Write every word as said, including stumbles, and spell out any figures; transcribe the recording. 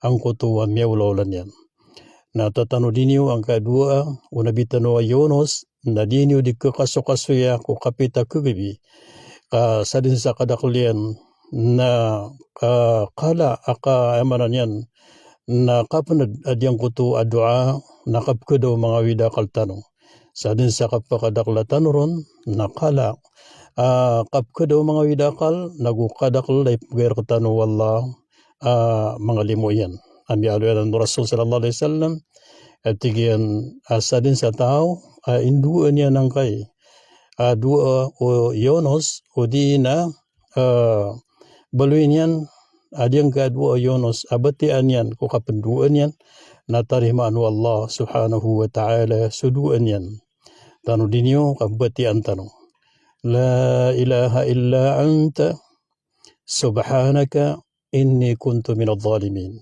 angkoto a miyaolaola niyan. Na tatanodi niyo angkai a doa o Nabi tano a Yunus, na di niyo di kakasokasoya ko kapita kagabi. Ka sadn sa kadakl iyan na, ah, kala a ka, aya maana niyan, na kapnd a giyangkoto a doa na kapkhada o manga awid a akal tano. Sadn sa kapakadakl a tano ron na kala a kapkhada o manga awid a akal, nago kadakl a ipgay rktano o Allah a manga limo iyan. A miyaaloy anan o Rasul sallallahu alaihi wasallam, a tig iyan a sadn sa taw a indoa niyan angkai a doa o Yunus, o di na, ah, baloy niyan a giyangkai a doa o Yunus a batiya niyan ko kapndoa niyan, na tarimaan o Allah subhanahu wa ta'ala so doa niyan. Tanodi niyo ka batiyaan tano: La ilaha illa anta, subhanaka, inni kuntu minadh dhalimin.